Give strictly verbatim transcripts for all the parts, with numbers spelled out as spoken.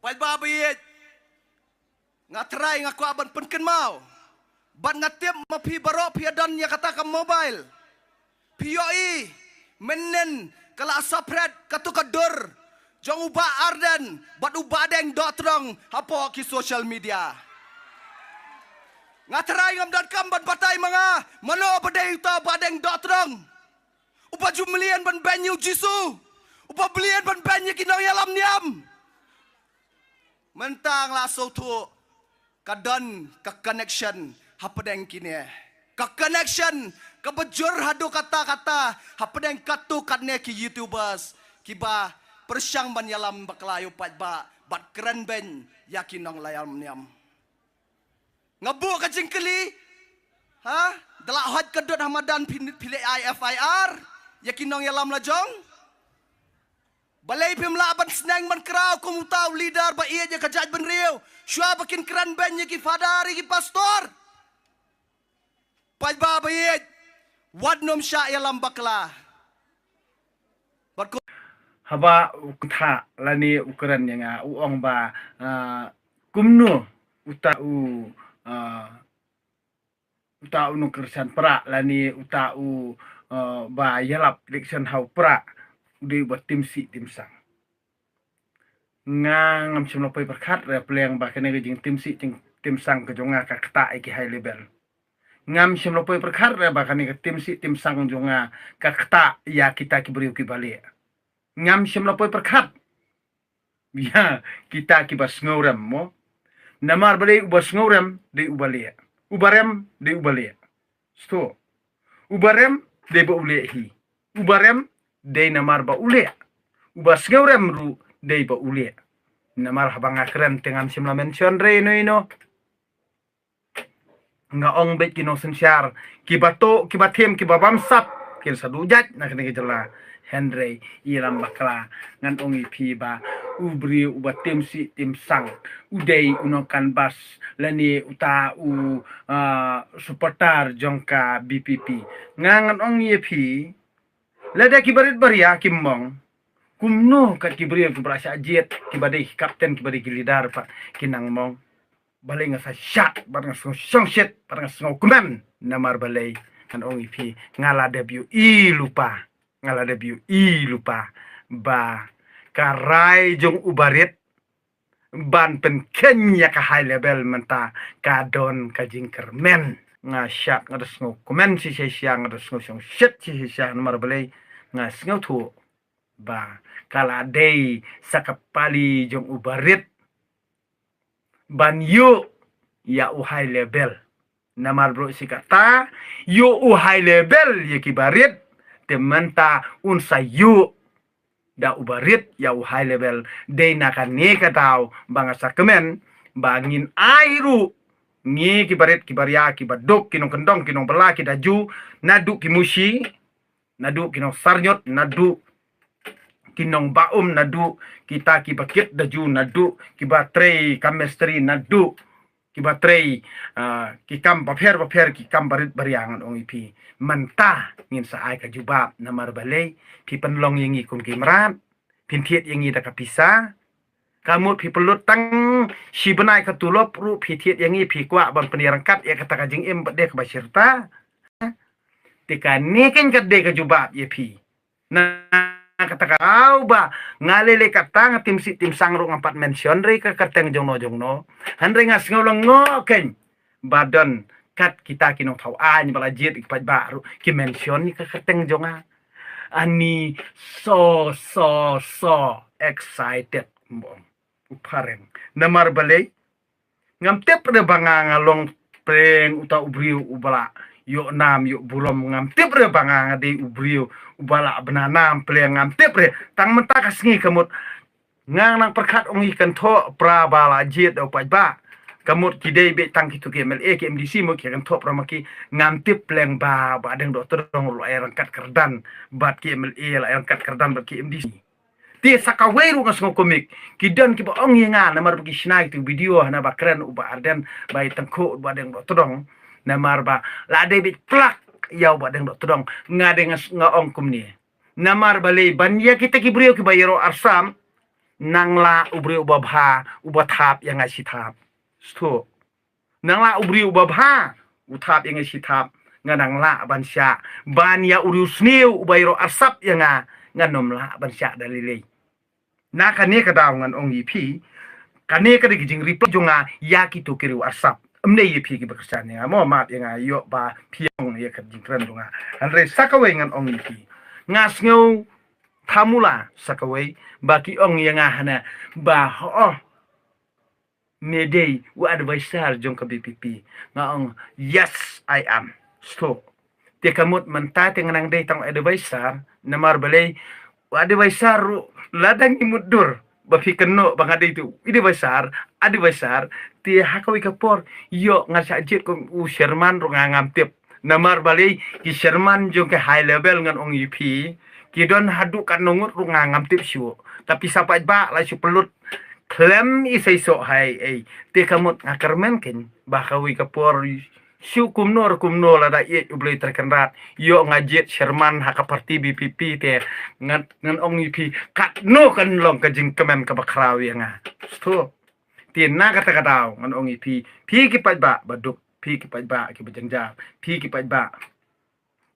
Paidbah ba ïeit, nga trai nga kwah ban pynkynmaw bad nga tip ma phi baroh phi ïa don ïa kata ka mobile. Phi ïohi mynnin ka la saphret katu ka dur jong u Bah Ardent bad u Bah Deng Dohtdong hapoh ki social media. Nga trai ngam donkam ban batai ma nga mano ba dei uta Bah Deng Dohtdong. Uba ju mlien ban beiñ ïa u Jisu, uba mlien ban beiñ ïa ki nongïalam niam. Mynta nga la sngewthuh ka don ka connection hapdeng kine. Ka connection kaba jur haduh katta katta hapdeng katto katne ki YouTubers kiba pyrshang ban ïalam bakla ïa u paidbah bad kren beiñ ïa ki nongïalam niam. Nga buh ka jingkylli, ha? Da la hoi ka dud ha madan phi, phi leh ai F I R ïa ki nongïalam la jong. Balei phim lah ban sneng ban kraw kum uta u leader ba ïeit ïa ka jaitbynriew shuwa ba kin kren beiñ ïa ki father ïa ki pastor? Paidbah ba ïeit, wat nym shah ïalam bakla. Bad ko- Haba u kynthah lane u kren ïa nga u ong ba, ah, kumno uta u, ah, uta u nongkyrshan Prah lane uta u, ah, ba ïalap election ha u Prah u dei uba tim sih tim sang. Nga ngam shym la poi pyrkhat re pleng ba kane ka jingtim sih jingtim sang ka jong nga ka ktah ïa ki high level. Ngam shym la poi pyrkhat re ba kane ka tim sih tim sang jong nga ka ktah ïa kita ki briew kiba lieh. Ngam shym la poi pyrkhat ïa kita kiba sngewrem mo. Namar balei uba sngewrem dei uba lieh. Uba rem dei uba lieh. Sto. Uba rem dei ba u lieh hi. Uba rem dei namar ba u lieh. Uba sngewrem ruh dei ba u lieh. Namar haba nga kren te ngam shym la mention re ino ino. Nga ong beit ki nongsynshar kiba tuh, kiba thiem, kiba bamsap kin sa duh jait na kane ka jylla. Hynrei ïalam bakla ngan ong ïa phi ba u briew uba tim sih tim sang u dei u nongcanvass lane uta u, ah, supporter jong ka B P P. Nga ngan ong ïa phi, lada ki barit baria ki mong, kumno kat ki briew kiba la shah jied, kiba dei ki captain, kiba dei ki leader pat ki nang mong? Balei nga sa shad bad nga sngew shongshit bad nga sngew kmen? Namar balei? Ngan ong ïa phi, nga la dep ïohi lypa, nga la dep ïohi lypa ba ka rai jong u barit ban pynkheiñ ïa ka high level mynta ka don ka jingkyrmen. Nga shad, nga da sngew kmen shisha shisha, nga da sngew shongshit shisha shisha. Namar balei? Nga sngewthuh ba ka la dei sa ka pali jong u barit ban ïuh ïa u high level. Namar baroh shi katta ïuh u high level ïa ki barit, te mynta un sa ïuh da u barit ïa u high level. Dei na kane ka daw ba nga sa kmen ba ngin ai ruh ngi ki barit ki baria, kiba duk, ki nongkyndong, ki nongbylla, ki daju, naduh ki mushi, naduh ki nongsarñiot, naduh ki nongba um, naduh kita kiba kit daju, naduh kiba trei kam mistri, naduh kiba trei, ah, ki kam bapher bapher, ki kam barit baria, ngan ong ïa phi. Mynta ngin sa ai ka jubab. Namar balei? Phi pynlong ïa ngi kum ki mrad, phin thied ïa ngi da ka pisa. Ka mut phi pynlut tang shi bnai ka tulop ruh phi thied ïa ngi, phi kwah ban pynïaryngkat ïa kata ka jingim ba dei kaba shirta. Te kane keiñ ka dei ka jubab ïa phi. Na kata ka daw ba nga lei lei kata, nga tim sih tim sang ruh ngam pat mention re ka kyrteng jongno jongno. Hynrei nga sngew lyngngoh keiñ ba don kat kita ki nongthaw aiñ ba la jied ïa ki paidbah ruh ki mention ïa ka kyrteng jong nga. Ani so so so excited, mbong u phareng. Namar balei? Ngam tip re ba nga nga long pyrshah uta u briew uba la ïoh nam ïoh burom. Ngam tip re ba nga nga dei u briew uba la bna nam pyrshah, ngam tip re. Tang mynta ka sngi ka mut nga nang pyrkhat ong ïa kynthoh pra ba la jied da u paidbah. Ka mut ki dei beit tang kitu ki M L A ki M D C mo ki kynthoh pra ma ki. Ngam tip pyrshah ba Bah Deng Dohtdong ruh la ïaryngkat kyrdan bad ki M L A, la ïaryngkat kyrdan bad ki M D C. Te sa kawei ruh nga sngew komik. Ki don kiba ong ïa nga namar ba ki shna kitu video hana ba kren u Bah Ardent ba ïa tyngkhuh u Bah Deng Dohtdong. Namar ba la dei beit plak ïa u Bah Deng Dohtdong. Nga dei nga s-, nga ong kumne. Namar balei? Ban ïa kita ki briew kiba ïaroh arsap, Nang lah u briew uba bha, uba thap ïa nga shi thap. Sngewthuh. Nang lah u briew uba bha, u thap ïa nga shi thap. Nga nang lah ban shah. Ban ïa u riewsniew uba ïaroh arsap ïa nga. Ngan ym lah ban shah da lei lei. Na kane ka daw ngan ong ïa phi. Kane ka dei ka jingripoh jong nga ïa kito ki riew arsap. Ym dei ïa phi kiba kyrshan ïa nga. Mo map ïa nga ïoh ba phi ong ïa ka jingkren jong nga. Hynrei sa kawei ngan ong ïa phi. Nga sngew thamula sa kawei ba ki ong ïa nga hana ba oh, me dei u advisor jong ka V P P. Nga ong, yes, I am. Sngewthuh. Te ka mut mynta te nga nang dei tang advisor, namar balei u advisor ruh lada ngi mutdur ba phi kynnoh ba nga dei tu advisor, advisor, te ha kawei ka por ïoh nga shah jied kum u chairman ruh nga ngam tip. Namar balei ki chairman jong ka high level ngan ong ïa phi, ki don haduh katno ngut ruh nga ngam tip shuh. Tapi sa paidbah la shu pynlut khlem i seisoh hai ei. Te ka mut nga kyrmen keiñ ba kawei ka por shu kumno re kumno lada ïeit U Blei Trai Kynrad ïoh nga jied chairman ha ka party V P P te ngan, ngan ong ïa phi katno kan long ka jingkmen kaba khraw ïa nga. Sngewthuh. Te na kata ka daw ngan ong ïa phi, phi ki paidbah ba duk, phi ki paidbah kiba jynjar, phi ki paidbah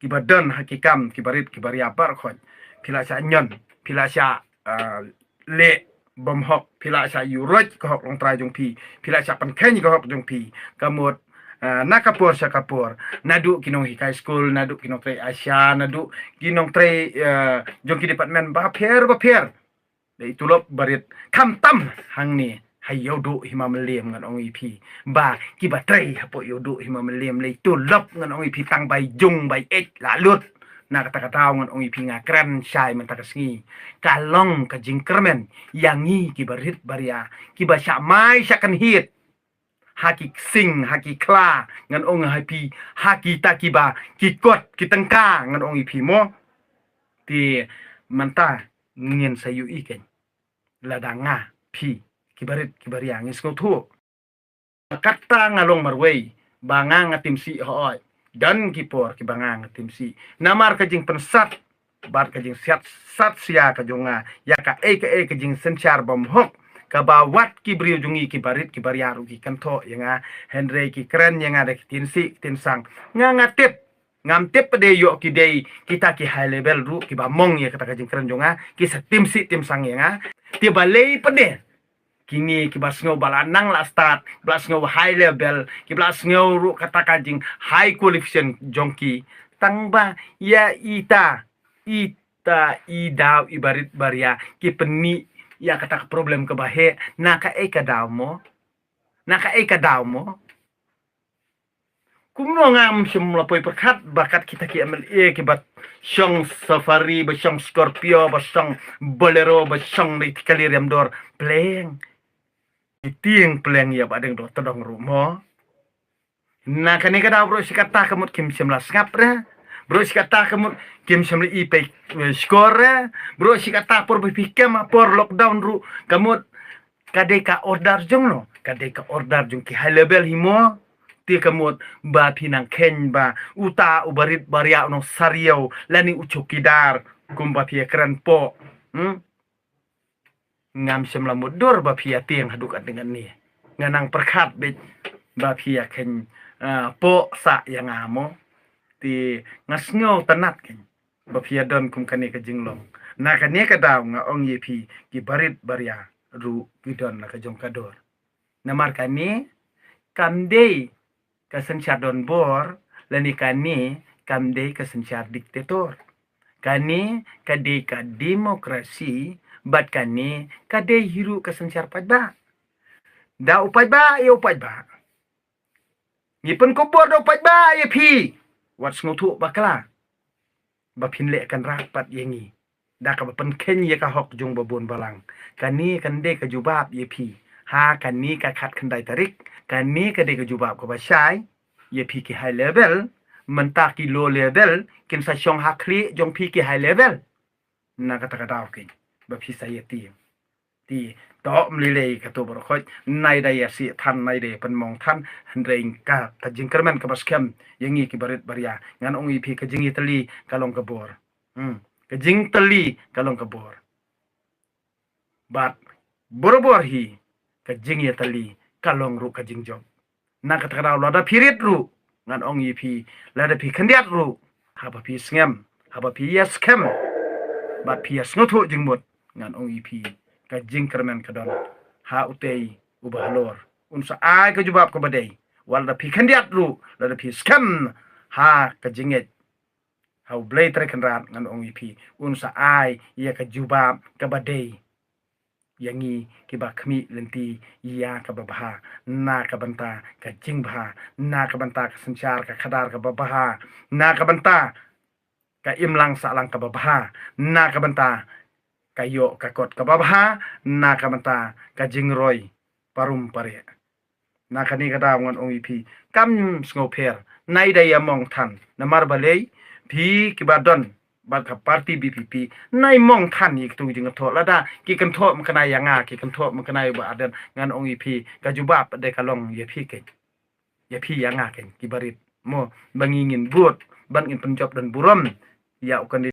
kiba don ha ki kam kiba rit kiba ria baroh khoit. Phi la shah ñion, phi la shah, ah, leh bymhok, phi la shah ïuhroit ka hok longtrai jong phi, phi la shah pynkheiñ ka hok jong phi. Ka mut, ah, na ka por sha ka por, naduh ki nonghikai skul, naduh ki nongtrei ASHA, naduh ki nongtrei, ah, jong ki department bapher bapher. Dei tulop barit khamtam hangne ha Ïewduh Hima Mylliem ngan ong ïa phi ba kiba trei hapoh Ïewduh Hima Mylliem lei tulop ngan ong ïa phi tang bai jung bai eit la lut. Na kata ka daw ngan ong ïa phi nga kren shai mynta ka sngi. Ka long ka jingkyrmen ïa ngi kiba rit baria, kiba shah mai shah kynhied ha ki ksing, ha ki khla, ngan ong ha phi, ha kita kiba ki kot ki tyngka ngan ong ïa phi mo. Te mynta ngin sa ïohi keiñ lada nga phi kiba rit kiba ria ngi sngewthuh. Kata nga long marwei ba nga nga tim sih hooid. Don ki por kiba nga nga tim sih. Namar ka jingpynsat bad ka jingsiat sat sia ka jong nga ïa kaei kaei ka jingsynshar bymhok kaba wat ki briew jong ngi kiba rit kiba ria ruh ki kynthoh ïa nga, hynrei ki kren ïa nga da ki tieng sih tieng sang. Nga nga tip, ngam tip pat de ïoh ki dei kita ki high level ruh kiba mong ïa kata ka jingkren jong nga, ki sa tim sih tim sang ïa nga. Te balei pat de kine kiba sngew ba la nang la stad, ba la sngew high level, kiba la sngew ruh kata ka jing high qualification jong ki, tang ba ïa ita, ita i daw i barit baria ki pynmih ïa kata ka problem kaba heh. Na kaei ka daw mo? Na kaei ka daw mo? Kumno ngam shym la poi pyrkhat ba kat kita ki M L A kiba shong Safari, ba shong Scorpio, ba shong Bolero, ba shong dei kali riam dor pleng. I tieng pleng ïa ba deng do tdong ruh mo. Na kane ka daw bro shi kata ka mut kim shym la sngap re. Bro shi kata ka mut kim shym la i pei, eh, skor re. Bro shi kata por ba phi kem ha por lockdown ruh ka mut ka dei ka order jong no, ka dei ka order jong ki high level hi mo. Te ka mut ba phi nang kheiñ ba uta u barit baria u nongsariaw lane u chowkidar kumba phi ïa kren po. Hmm? Ngam shym la mutdur ba phi ïa tieng haduh katne katne. Nga nang pyrkhat beit ba phi ïa kheiñ, ah, po sah ïa nga mo. Te nga sngew tynnat kheiñ ba phi ïa don kum kane ka jinglong. Na kane ka daw nga ong ïa phi ki barit baria ruh ki don la ka jong ka dor. Namar kane kam dei ka synshar donbor lane kane kam dei ka synshar diktator. Kane ka dei ka demokrasi bad kane ka dei hi ruh ka synshar paidbah. Da u paidbah ïa u paidbah. Ngi pynkup bor da u paidbah ïa phi. Wat sngewthuh bakla ba phin leh kynrad pat ïa ngi da kaba pynkheiñ ïa ka hok jong ba bun balang. Kane kan dei ka jubab ïa phi ha kane ka khatkhyndai tarik. Kane ka dei ka jubab kaba shai ïa phi ki high level. Mynta ki low level kin sa shong ha khlieh jong phi ki high level. Na kata ka daw keiñ ba phi sa ïa tieng. Te to ym lei lei kato baroh khoit, nai da ïa sih than, nai da ïa pynmong than, hynrei ka, ka jingkyrmen kaba skhem ïa ngi ki barit baria. Ngan ong ïa phi ka jingïatylli ka long ka bor. Hmm. Ka jingtylli ka long ka bor. Bad Borabor hi ka jingïatylli ka long ruh ka jingjop. Na kata ka daw lada phi rit ruh, ngan ong ïa phi, lada phi khyndiat ruh, haba phi sngem, haba phi ïa skhem, bad phi ïa sngewthuh jingmut, ngan ong ïa phi, ka jingkyrmen ka don ha utei uba halor. Un sa ai ka jubab kaba dei. Wat lada phi khyndiat ruh, lada phi skhem ha ka jingngeit ha U Blei Trai Kynrad, ngan ong ïa phi, un sa ai ïa ka jubab kaba dei ïa ngi kiba khmih lynti ïa kaba bha, na ka bynta ka jingbha, na ka bynta ka synshar ka khadar kaba bha, na ka bynta ka imlang sahlang kaba bha, na ka bynta ka ïoh ka kot kaba bha, na ka bynta ka jingroi parum pariah. Na kane ka daw ngan ong ïa phi, kam sngewpher, nai da ïa mong than, namar balei, phi kiba don bad ka party B P P, nai mong than ïa kitu ki jingkynthoh, lada ki kynthoh mynknai ïa nga, ki kynthoh mynknai ïa u Bah Ardent, ngan ong ïa phi, ka jubab dei ka long ïa phi keiñ. Ïa phi ïa nga keiñ kiba rit. Mo, ba ngi ngin bud, bad ngin pynjop don burom ïa u candidate